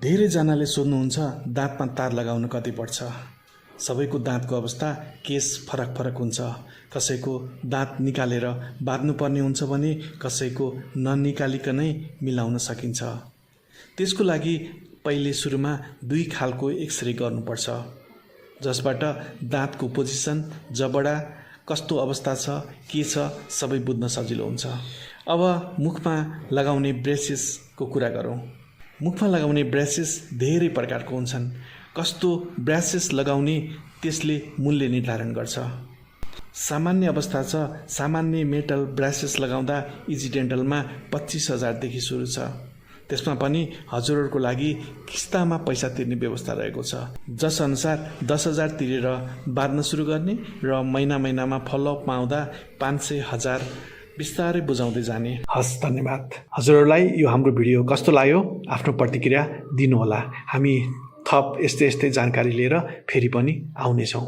धेरैजनाले सोध्नुहुन्छ दाँतमा तार लगाउन कति पर्छ। सबैको दाँतको अवस्था केस फरक फरक हुन्छ। कसैको दाँत निकालेर बाँध्नुपर्ने हुन्छ भने कसैको ननिकालिकनै मिलाउन सकिन्छ। त्यसको लागि पहिले सुरुमा 2 खालको एक्सरे गर्नुपर्छ, जसबाट दाँतको पोजिसन, जबडा कस्तो अवस्था छ, के छ सबै बुझ्न सजिलो हुन्छ। अब मुखमा लगाउने ब्रेसेसको कुरा गरौँ। मुखमा लगाउने ब्रेसेस धेरै प्रकारको हुन्छन्। कस्तो ब्रेसेस लगाउने त्यसले मूल्य निर्धारण गर्छ। सामान्य अवस्था छ, सामान्य मेटल ब्रेसेस लगाउँदा इजी डेन्टलमा 25,000 देखि सुरु छ। त्यसमा पनि हजुरहरूको लागि किस्तामा पैसा तिर्ने व्यवस्था रहेको छ, जसअनुसार 10,000 तिरेर बाँध्न सुरु गर्ने र महिनामा फलोअपमा आउँदा 500,000 बिस्तारै बुझाउँदै जाने। हस्, धन्यवाद। हजुरहरूलाई यो हाम्रो भिडियो कस्तो लाग्यो आफ्नो प्रतिक्रिया दिनुहोला। हामी थप यस्तै जानकारी लिएर फेरि पनि आउनेछौँ।